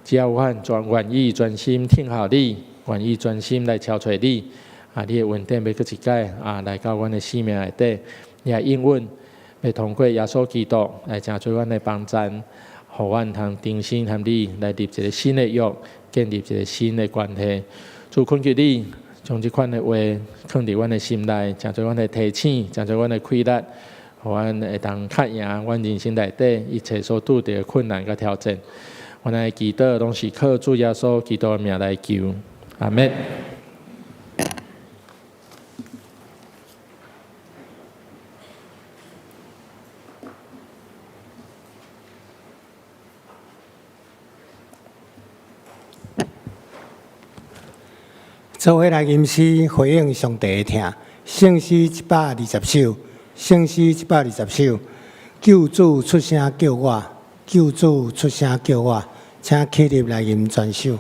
只要阮全願意專心聽候你，願意專心來敲揣你，啊，你的恩典欲閣一擺啊來到阮的生命內底，你也應允欲通過耶穌基督來成做阮的幫贊，予阮通重新和你來立一个新的約，建立一个新的關係。主懇求你將這款的話囥佇阮的心內，成做阮的提醒，成做阮的氣力，予阮會當較贏阮人生內底一切所拄著的困難佮挑戰。阮的祈禱攏是靠主耶穌基督的名來求，阿們。做伙來吟詩回應上帝的疼，聖詩120首，聖詩120首，救主出聲叫我，救主出聲叫我，請起立來吟全首。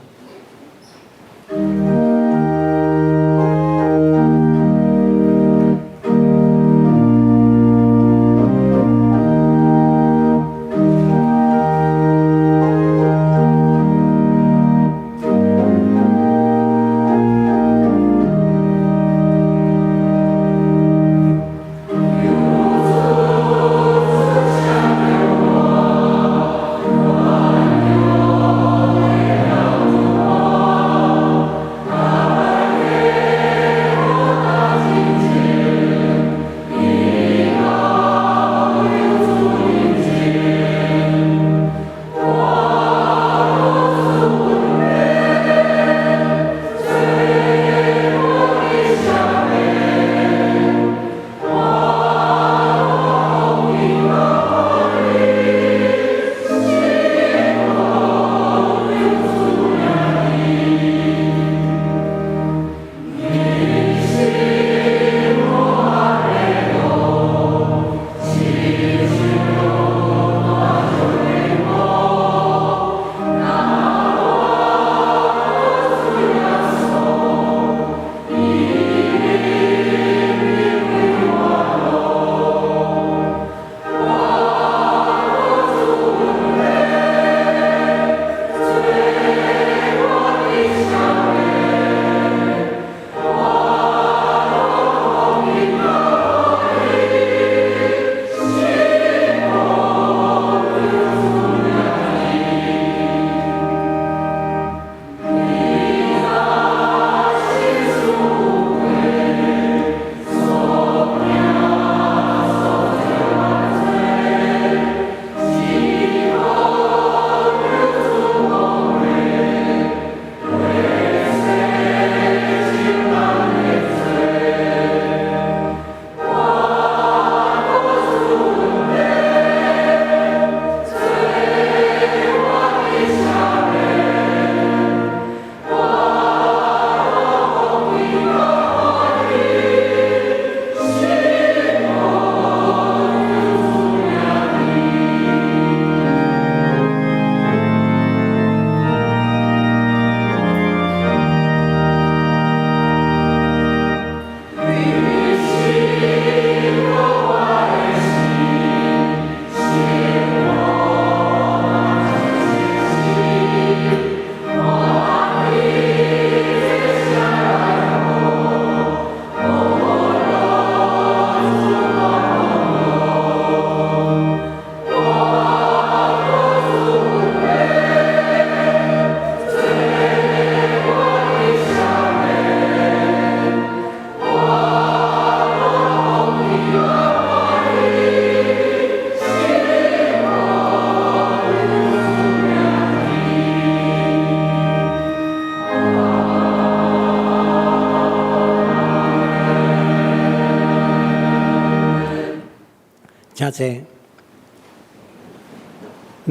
請坐。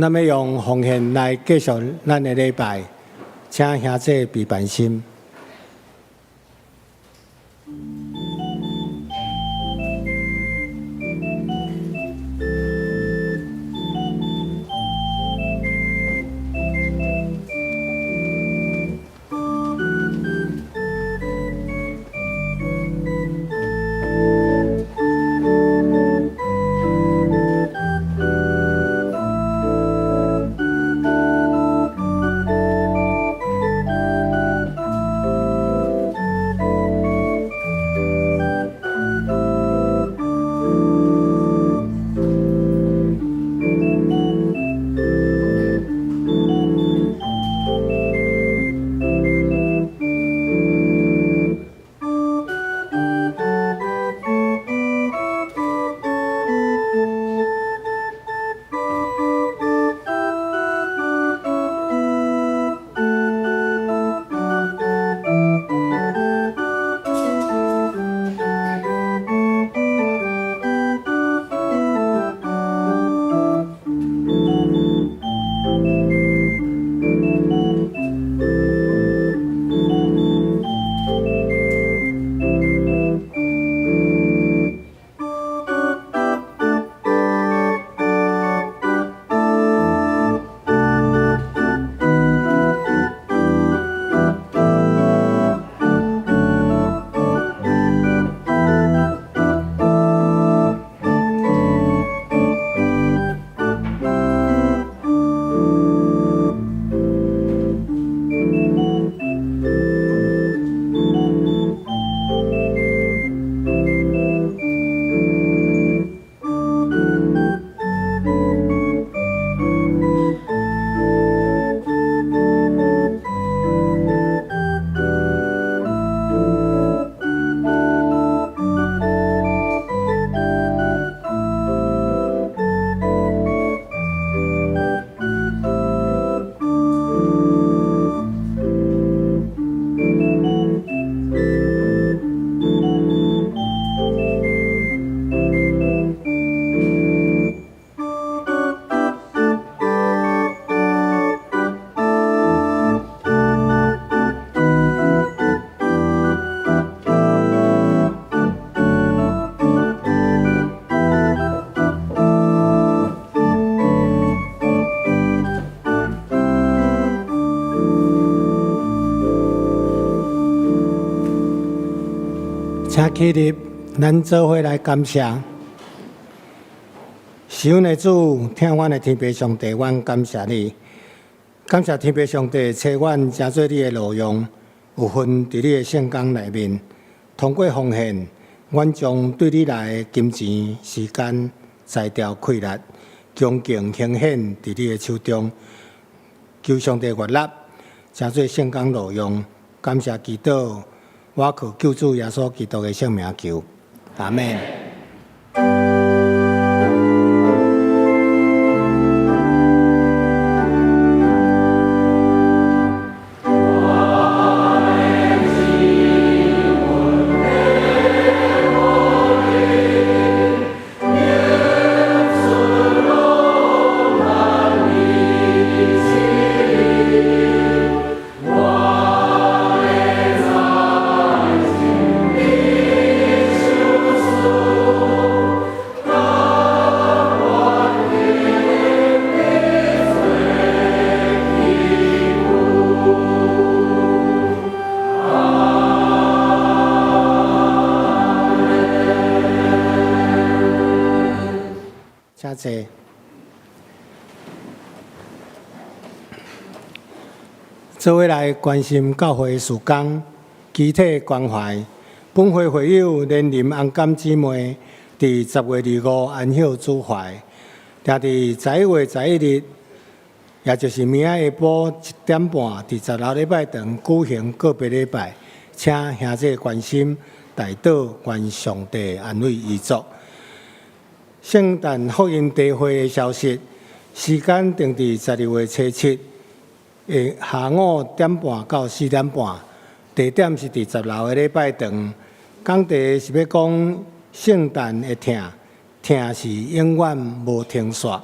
咱欲用奉獻來繼續咱的禮拜，請兄弟備辦心。請起立，咱做伙來感謝。是阮的主，疼阮的天父上帝，阮感謝你，感謝天父上帝，賜阮成做你的奴傭，有份佇你的聖工內面，通過奉獻，阮將對你來的金錢、時間、才調、氣力，恭敬呈獻佇你的手中，求上帝悅納，成做聖工奴傭，感謝祈禱。我靠救主耶穌基督的聖名求，阿們。請坐。做伙來關心教會事工，肢體關懷。本會會友連林洪甘姊妹，佇10月25安息主懷，定佇11月11日，也就是明仔下晡1點半，佇十六禮拜堂舉行告別禮拜，請兄弟關心，代禱，願上帝安慰遺族。聖誕福音茶會的消息，時間定佇12月初7的下午點半到4點半，地點是佇十六个禮拜堂。講題是欲講聖誕的疼，疼疼是永遠無停煞。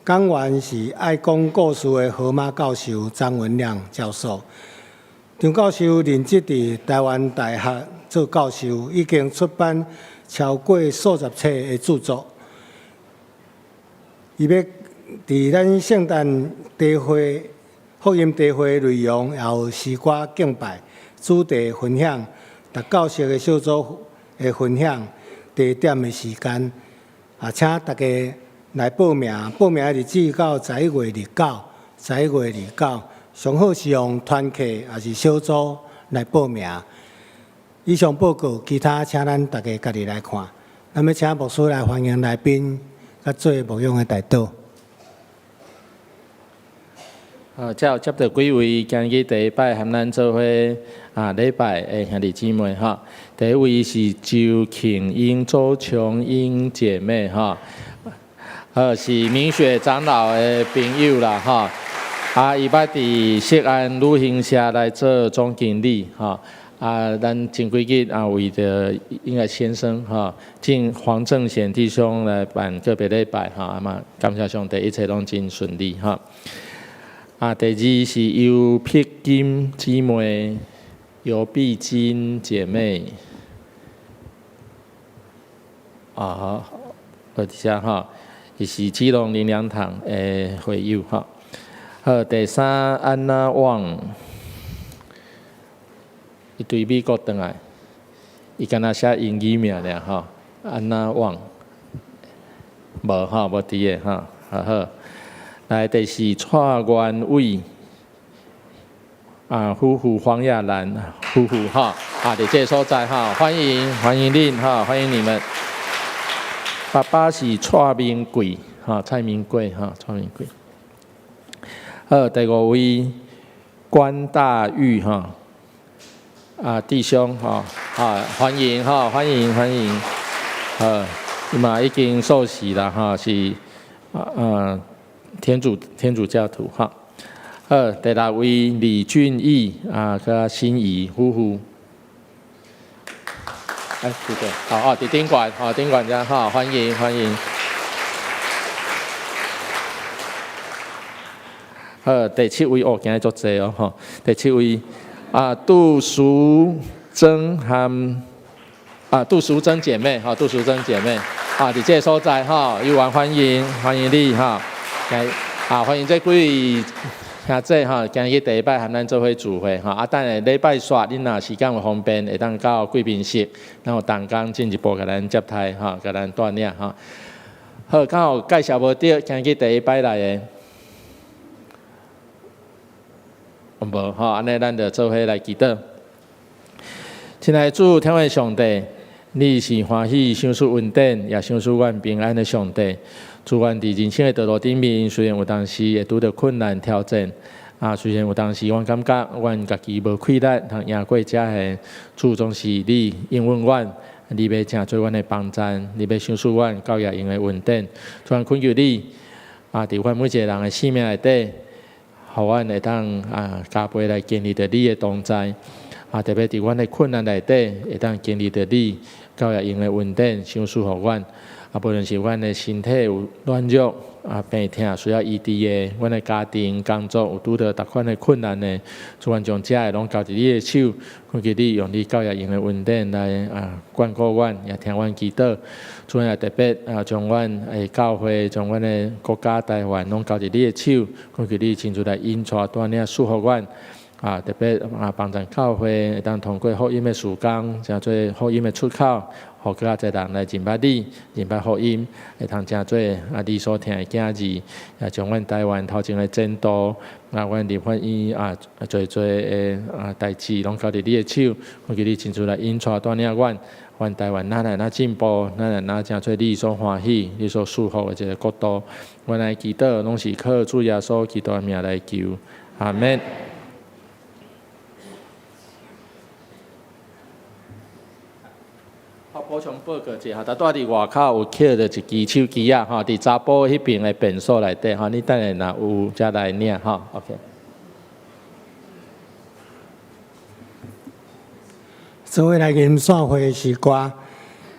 講員是愛講故事的河馬教授張文亮教授。張教授任職佇臺灣大學做教授，已經出版超過數十冊的著作。伊欲佇咱聖誕茶會、福音茶會的內容，也有詩歌敬拜、主題分享、獨角戲的小組的分享、地點的時間，啊，請大家來報名。報名的日子到11月29，11月29，上好是用團契抑是小組來報名。以上報告，其他請咱大家家己來看。咱欲請牧師來歡迎來賓，佮做牧養的代禱。才有接著幾位今日第一擺和咱做伙啊禮拜的兄弟姊妹吼。第一位是周慶英、周瓊英姐妹吼，是明雪長老的朋友啦吼。啊，伊捌佇錫安旅行社來做總經理吼。啊，咱前幾日啊，為著應該先生吼，進黃正賢弟兄來辦個別禮拜吼，啊嘛感謝上帝，一切攏真順利吼。啊，第二是尤碧金姊妹，尤碧金姐妹。啊好，佇遮吼，伊是基隆靈糧堂的會友吼。好，第三安娜旺，伊對美國轉來，伊敢若寫英語名爾吼，安娜旺，無吼，無佇个吼，好好。來第四蔡元偉，啊，夫婦黃亞蘭夫婦吼，啊，佇這个所在吼，歡迎歡迎恁吼，歡迎你們。爸爸是蔡明貴，吼，蔡明貴吼，蔡明貴。好，第五位關大玉吼，啊，弟兄吼，啊，歡迎吼，歡迎歡迎。好，伊嘛已經受洗啦吼，是啊。天主教徒哈，好，第六位李俊義啊，佮心怡夫婦，哎，對對，好哦，佇頂懸，好頂懸遮哈，歡迎歡迎。好，第七位哦，今日足濟哦吼，第七位啊，杜淑珍和啊杜淑珍姐妹，哈，杜淑珍姐妹啊，佇這个所在哈，有緣歡迎歡迎你哈。啊，歡迎這幾位兄弟吼，今日第一擺和咱做伙聚會吼。啊，等下禮拜煞，恁若時間有方便，會當到貴賓室，咱有同工進一步共咱接待吼，共咱帶領吼。好，敢有介紹無著，今日第一擺來的，無吼，按呢咱就做伙來祈禱。親愛的主，天父上帝，你是歡喜賞賜恩典，也賞賜阮平安的上帝。主，阮佇人生的道路頂面，雖然有當時會拄著困難挑戰，啊，雖然有當時阮感覺阮家己無氣力通贏過這個，主總是你應允阮，你欲成做阮的幫贊，你欲賞賜阮教會用的恩典。主，阮懇求你，啊，佇阮每一個人的生命內底，予阮會當啊加倍來經歷著你的同在，啊，特別佇阮的困難內底，會當經歷著你教會用的恩典，賞賜予阮。啊，無論是阮的身體有軟弱啊、病痛需要醫治的，阮的家庭、工作有拄著逐款的困難的，主阮將這个攏交佇你的手，懇求你用你教會用的恩典來啊眷顧阮，也聽阮祈禱。主也特別啊，將阮的教會、將阮的國家台灣攏交佇你的手，懇求你親自來引帶帶領祝福阮。啊，特別啊，幫贊教會會當通過福音的事工，成做福音的出口，予閣較濟人來認捌你，認捌福音，會通成做啊你所疼的囝兒，也將阮台灣頭前的前途，啊，阮立法院啊，濟濟的啊代誌，攏交佇你的手，懇求你親自來引帶帶領阮，阮台灣哪來哪進步，哪來哪成做你所歡喜、你所祝福的一个國度。阮來祈禱，攏是靠主耶穌基督的名來求，阿們。補充報告一下，拄仔佇外口有抾著一支手機仔吼，佇查埔彼爿的便所內底吼，你等下若有才來領吼。OK。做伙來吟散會詩歌，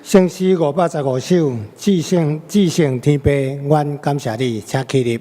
聖詩515首，至聖至聖天父，阮感謝你，請起立。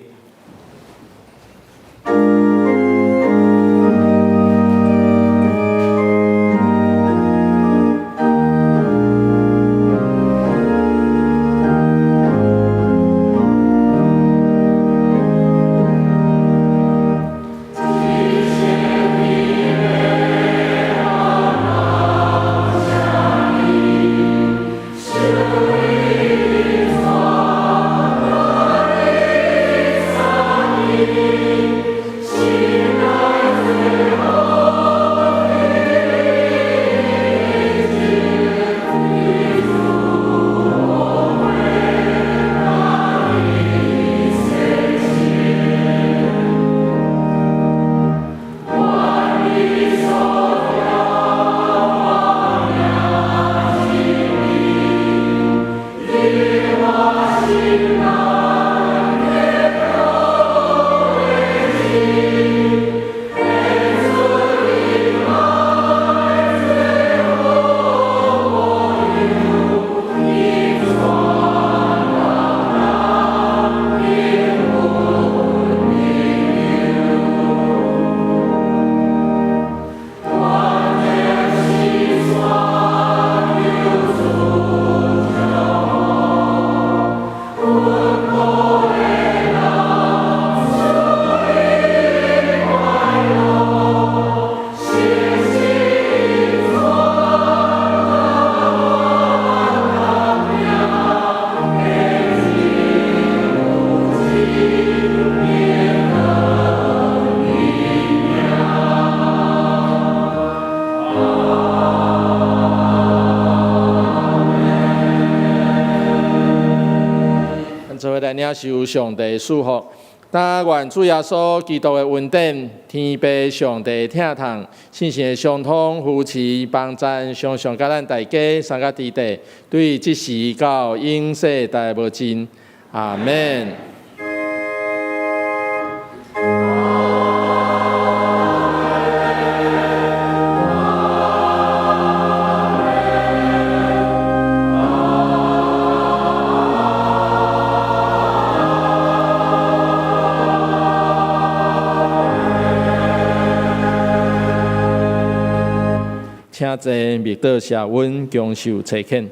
咱做伙來領受上帝賜福，但願主耶穌基督的恩典、天父上帝疼痛、聖神的相通扶持幫助，常常佮咱大家三個弟弟，對這時到永世代無盡。阿門。請坐，默禱謝恩，享受差遣。